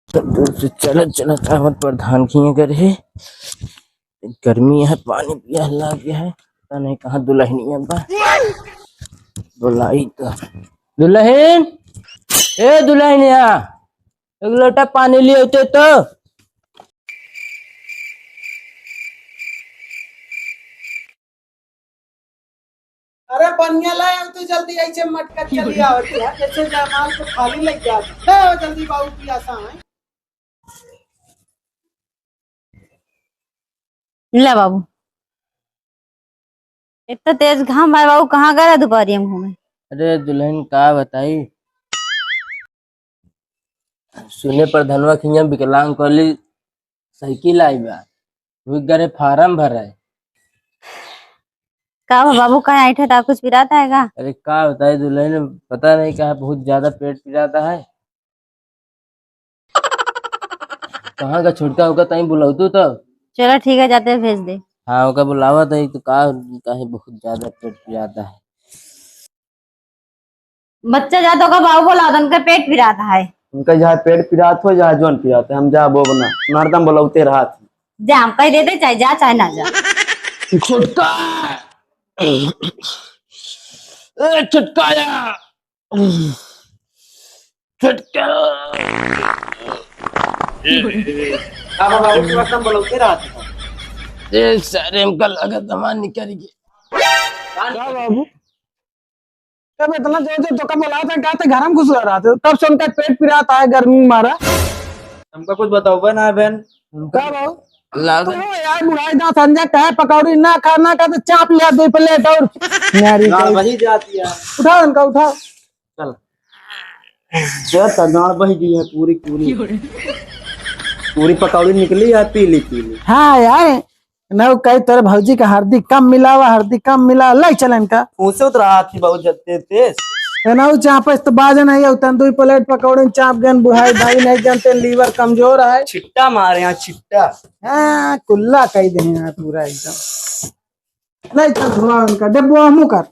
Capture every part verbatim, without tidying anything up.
तो दूर से चलत चलत आवत प्रधान खिया करे है। गर्मी है, पानी पियास लाग गया है, पता नहीं कहाँ दुल्हनिया बा। बुलाई तो दुल्हन, ए दुल्हनिया, एक लोटा पानी ले आते तो। अरे बनिया ले आओ तू जल्दी, ऐसे मटका चली आओ तू, हाँ, जैसे जयमाल को थाली ले जा। ले आओ जल्दी, बाबू पियासा है। ले बाबू, इतना तेज घाम है बाबू, कहाँ गए रहे दोपहरिया में घूमे? अरे दुल्हन का बताई, सुने प्रधानवा खिया विकलांग कॉलेज साइकिल आई बा, वही घरे फार्म भरा है। का हो बाबू, काहे ऐंठे ता, कुछ पिरात है का? अरे का बताई दुल्हन, पता नहीं का बहुत ज्यादा पेट पिराता है। कहाँ का छोटका होगा तहीं बुलाऊ तू तो। चलो ठीक है, जाते हैं, भेज दे। हाँ, ओका बुलावा तो, एक तो का, काहे बहुत ज्यादा पेट पिराता है। बच्चा जा तो का बाबू बोला, उनका पेट पिरात है। उनका जहाँ पेट पिरात हो, जहाँ जौन पिरात है, हम जा बोब ना, हमारे दम बोलौते रहत है। जा, हम कह देते, चाहे जा चाहे ना जा। छोटका, ए छोटका या, छोटका। का बाबू, हमारे दम बोलौते रहत है। ए सारे, हमका लगत हमार निकल गए। का बाबू? तब इतना जोर से तोका बोलात है, का ते घर में घुस रहा था? तब से उनका पेट पिरात है गर्मी में मारा। हमका कुछ बताओ ना बहन। का बाबू? लागल। तो यार बुढ़ाई दांत संजय कहे पकौड़ी ना खा, ना खा तो चाप लिया दो प्लेट और। नारी गाड़ का। वही जाती है। उठा उनका, उठा। चल। चल, तो गाड़ बही गई है पूरी, पूरी। पूरी पकौड़ी निकली है, पीली, पीली। हाँ यार, ना वो कही तोरे भौजी का हरदी कम मिलावा, हरदी कम मिला, ले चल इनका। पूछे तो रहा थी बहुत जब तेज तेज। ए ना वो चापस तो बाजे नहीं है, उतन दुई प्लेट पकौड़े चाप गन बुढ़ाई भाई नहीं जानते, लीवर कमजोर है। छिट्टा मारे यहाँ, छिट्टा। हाँ, कुल्ला कही दे यहाँ पूरा एकदम। ले चल धोआ इनका, डब्बो हमू कर।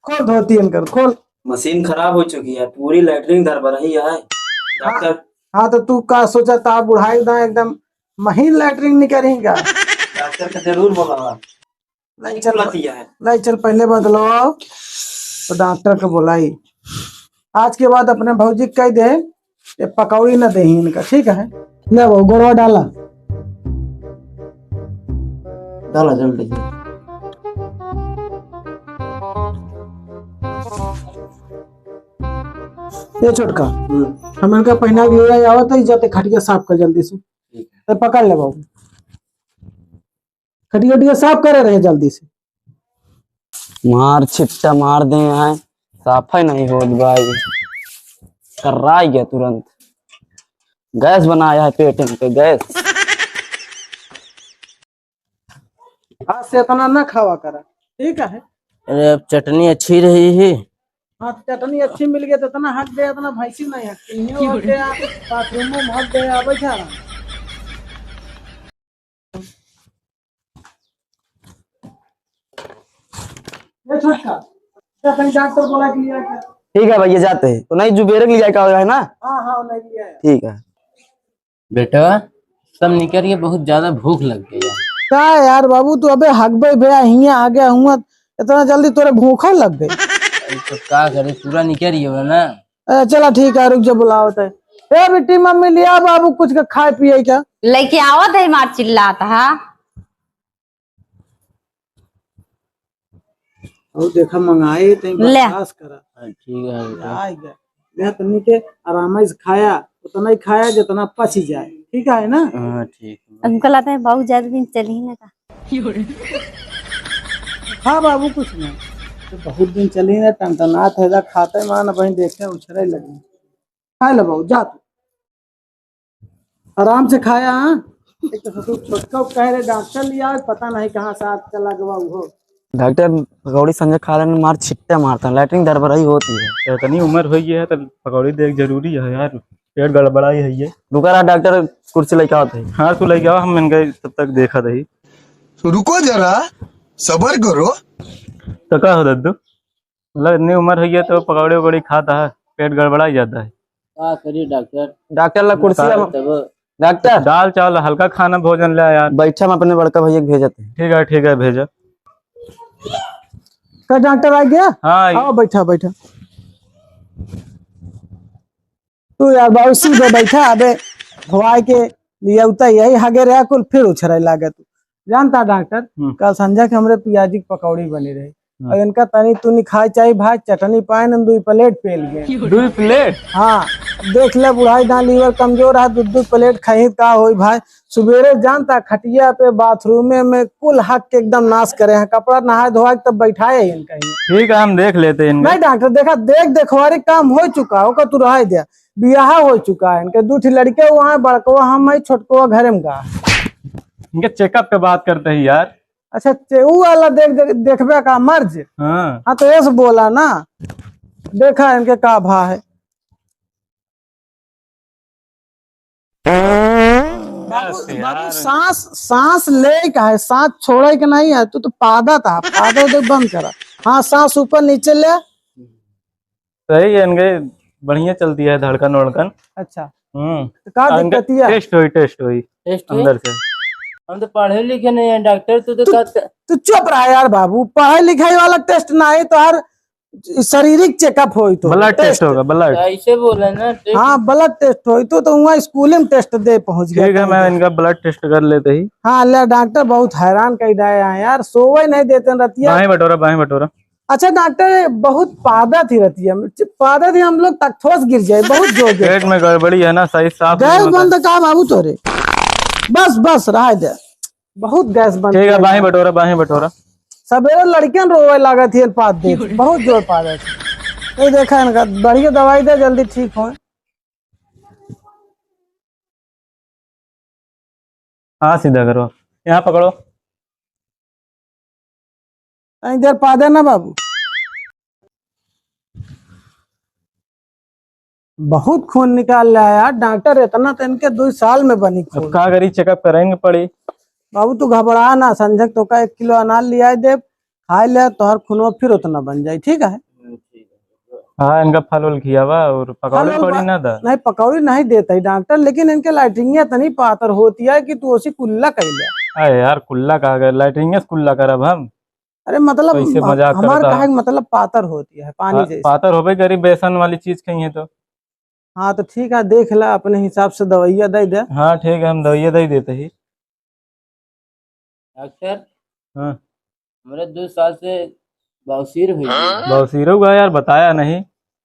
खोल धोती इनकर, खोल। मशीन खराब हो चुकी है, पूरी लैट्रिन धर रही है। डॉक्टर। हाँ, तो तू का सोचा था, बुढ़ाई दा एकदम महीन लैट्रिन निकलेगा। डॉक्टर का जरूर बोला। ले चल, लतिया है। ले चल, पहले बदलाओ, तो डॉक्टर को बुलाई। आज के बाद अपने भौजी के कह दे, ये पकौड़ी ना दे इनका, ठीक है? ले वो गोड़वा डाला। डाला जल्दी। ये छोटका, हम्म। हम इनका पहना के ले आवत है, जाते खटिया साफ कर जल्दी से। ठीक है। तो पकड़ ले बाबू। खटिया उटिया साफ करे रहे जल्दी से। मार छिट्टा मार दे हैं, साफा ही नहीं होत भाई, कर्राई गया तुरंत। गैस बनाया है पेट में पे, गैस। आज से इतना ना खावा करा, ठीक है? अरे अब चटनी अच्छी रही है। हाँ, तो चटनी अच्छी मिल गई तो इतना हक दे, इतना भैंसी नहीं हक, इन्हें हक दे, बाथरूम में हक दे, बैठा रहा। ए छोटका, जा कहीं डॉक्टर बोला के लिया क्या? ठीक है भैया, जाते हैं। तो नहीं, जुबेरे के लिया का हो रहा है ना? हाँ, हाँ, नहीं लिया है। ठीक है। बेटवा, सब निकर के बहुत ज्यादा भूख लग गई है। का यार बाबू, तू अबे हगबे भैया, हियाँ आ गया हुआ, इतना जल्दी तोरे भूखा लग गई? अरे तो का करे, पूरा निकर ही हो ना। ए, चला ठीक है, रुक जा, बुलावत है। ए बिट्टी, मम्मी लिया बाबू कुछ का खाए पिए का। लेके आवत है, मार चिल्लात है। और देखा मंगाए तई ले। बर्दाश्त करा। हाँ, ठीक है बेटा। आ गया। ले तनी के आराम से खाया, उतना ही खाया जितना पच जाए, ठीक है ना? हाँ, ठीक है। हमको लगता है बहुत ज्यादा दिन चली ना का। हाँ बाबू, कुछ नहीं। तो बहुत दिन चली ना, टनटनात है, जा खाते मान वहीं देखे उछरे लगे। खा ले बाबू, जा तू। आराम से खाया, हाँ? एक तो ससुर छोटका कह रहे डॉक्टर लिया, पता नहीं कहाँ से आज चला गवा वो। डॉक्टर पकौड़ी संजय खा लेने मार छिट्टे मारता है, लैट्रिन धरबराई होती है। तो इतनी उम्र हो गई है तो पकौड़ी देख जरूरी है यार, पेट गड़बड़ाई है ये। रुका रहा डॉक्टर, कुर्सी लेके आवत है। हाँ तू लेके आवा, हम इनके तब तक देखा दही। तो रुको जरा, सबर करो। तो का हो दद्दू, मतलब इतनी उम्र हो गई है तो पकौड़ी वकौड़ी खाता है, पेट गड़बड़ा ही जाता है। का करी डॉक्टर? डॉक्टर ला कुर्सी का हम तब? डॉक्टर। दाल चावल हल्का खाना भोजन ले यार। बैठा, हम अपने बड़का भैया के भेजत है। ठीक है, ठीक है, भेजा। का डॉक्टर आ गया? हाँ, आ गया। आओ, बैठा, बैठा। तू यार बाबू सीधे बैठा, अबे धोआए के लिए उतर यही हगे रहा कुल, फिर उछरे लागे तू। जानता डॉक्टर, हम्म। कल संझा के हमरे पियाजी की पकौड़ी बनी रही। हम्म। और इनका तनी तूनी खाए चाही भाई, चटनी पाए न दुई प्लेट पेल गए। दुई प्लेट? हाँ, देख ले बुढ़ाई दान लीवर कमजोर है, दू दू प्लेट खाई का होई भाई। सुबेरे जानता खटिया पे बाथरूमे में कुल हक के एकदम नाश करे हैं, कपड़ा नहाए धोआ के तब बैठाए हैं इनका ही। ठीक है, हम देख लेते हैं इनका। नहीं डॉक्टर, देखा देख देखवारी काम हो चुका हो का तू रह दे। बियाह हो चुका है इनके, दू ठी लड़के हुआ है, बड़कवा हम है, छोटकवा घरे में गा। इनके चेकअप के बात करते हैं यार। अच्छा, चे-, ऊ वाला देख, देख, देखबे का मर्ज? हाँ। हाँ, तो ऐसे बोला ना, देखा इनके का भा है। बस बाबू, यार। बाबू, सांस, सांस ले का है, सांस छोड़े के नहीं है, तू तो पादत है, पादत दे बंद करा। हाँ, सांस ऊपर नीचे ले। सही है, इनके बढ़िया चलती है धड़कन वड़कन। अच्छा। हम्म। तो का आ, इनके दिक्कतिया? टेस्ट होई, टेस्ट होई। टेस्ट होई? अंदर से। हम तो पढ़े लिखे नहीं है डॉक्टर, तू तो तू, का तू चुप रहा यार बाबू, पढ़ाई लिखाई वाला टेस्ट ना है तो हर शारीरिक चेकअप होई तो। Blood test test. होगा, ब्लड। ऐसे बोला ना, टेस्ट। हाँ, ब्लड टेस्ट होई तो, तो वहाँ स्कूल में टेस्ट दे पहुँच गया ठीक है, था मैं इधर। इनका ब्लड टेस्ट कर लेते ही। हाँ, ले डॉक्टर बहुत हैरान कर डाए हैं यार, सोवे नहीं देते रतिया। बाहें बटोरा, बाहें बटोरा। अच्छा डॉक्टर, बहुत पादत ही रतिया, पादत ही हम लोग तख्तोस गिर जाए, बहुत जोर देता। पेट में गड़बड़ी है ना, सही साफ नहीं गैस होता। बंद का बाबू तोरे? बस, बस, रह दे, बहुत गैस बंद ठीक है, कर बाहें दे। बटोरा, बाहें बटोरा। सबेरे लड़कियन रोवे लागत ही, पाद दे, बहुत जोर पादत ही। ये देखा इनका, बढ़िया दवाई दे, जल्दी ठीक होए। हाँ, सीधा करो, यहाँ पकड़ो। इधर पादे ना बाबू, बहुत खून निकाल ले यार डॉक्टर, इतना तो इनके दो साल में बनी अब खून। का करी, चेकअप करेंगे पड़ी। बाबू तू घबरा ना, संझक तो का एक किलो अनार लियाए देब, खाए ले, तोहर खूनवा फिर उतना बन जाई, ठीक है? हाँ, इनका फल उल खियावा और पकौड़ी फल उल पकौड़ी बा-, ना दा। नहीं, पकौड़ी नहीं देता है डॉक्टर, लेकिन इनके लैट्रिनिया इतनी पातर होती है कि तू उसी कुल्ला कह ले। अरे यार, कुल्ला कहा गया, लैट्रिनिया से कुल्ला करब हम। अरे मतलब कैसे हम, मजाक हमार करता कहे है? के मतलब पातर होती है, पानी पा-, जैसे। पातर होबे करी, बेसन वाली चीज खाई है तो। हाँ, तो ठीक है, देख ला, अपने हिसाब से दवाइया दे दे। हाँ, ठीक है, हम दवाइया दे देते ही। डॉक्टर, हाँ। हमरे दो साल से बवासीर हुई है। बवासीर हुआ यार, बताया नहीं।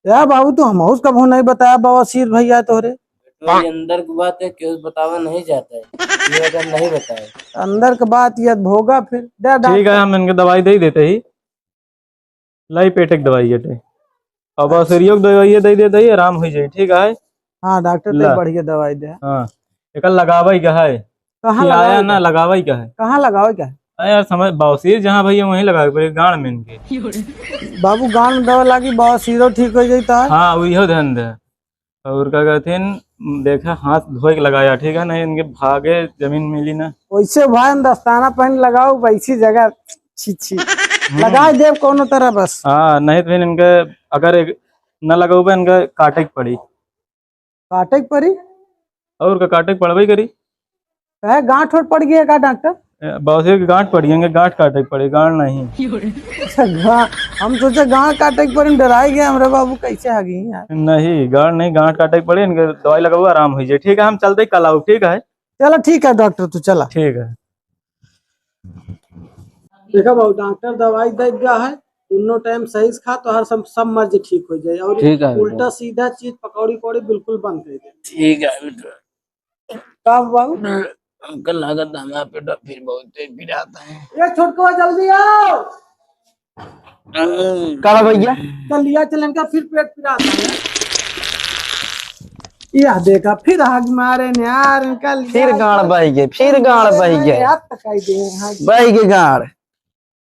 यार बाबू, तू हमहू से कबहू नहीं बताया बवासीर भैया तोरे। तो ये अंदर की बात है, केहू से बतावा नहीं जाता है, ये अगर नहीं बताए। अंदर की बात ये भोगा फिर। दे ठीक है, डॉक्टर। हम इनके दवाई दे ही देते ही। लाई पेट के दवाई हटे। अब अच्छा। बवासीरियो के दवाई दे देते ही, आराम हो जाए, ठीक है? हाँ, डॉक्टर ला। तो बढ़िया दवाई दे। हाँ, एकर लगावे के है। कहाँ खियाया लगावे ना, के? लगावे के है। कहाँ लगावे के है? अरे यार, समझ, बवासीर जहाँ भैया वहीं लगावे के पड़े, गांड में इनके। बाबू, गांड में दवा लागी, बवासीरो ठीक हो जाई तो। हाँ, वो इहो ध्यान दे। और का कहथिन, देखा, हाथ धोए के लगाया, ठीक है ना, इनके भागे जमीन मिली ना। वैसे भाई हम दस्ताना पहन लगाओ, वैसी जगह, छी, छी। हम्म। लगाए देब कोनो तरह बस। हाँ, नहीं तो फिर इनके अगर एक न लगौबे, इनके काटे के पड़ी। काटे के पड़ी? और का, काटे के पड़बे करी। काहे, गांठ होठ पड़ गया का डॉक्टर? ए, बवासीर के गांठ पड़ी, इनके गांठ काटे के पड़ी, गांड नहीं। अच्छा, गा-, हम सोचे गांड काटे के पड़ी, डराई गया हमरे बाबू, कैसे आ गई यार? नहीं, गांड नहीं, गांठ काटे के पड़ी, इनके दवाई लगाओ, आराम हो जाए। ठीक है, हम चलते कल आओ, ठीक है? चला, ठीक है डॉक्टर, तू चला। ठीक है। देखा बाबू, डॉक्टर दवाई दे गया है, दोनों टाइम सही से खा, तो हर सब, सब मर्ज ठीक हो जाए। और ठीक है, उल्टा बेटा। सीधा चीज, पकौड़ी, पकौड़ी बिल्कुल बंद कर दे। ठीक है, बेटा। का बाबू? हमका लागत हमारा पेट फिर बहुत तेज पिराता है। ए छोटकवा, जल्दी आओ। का बा भैया? चल लिया, चल इनका फिर पेट पिराता है। यह देखा, फिर हग मारे ने यार, इनका लिया फिर गांड चल। बह गए, फिर गांड बह गए। यार, तकाई दे, हाँ। बह गए गांड।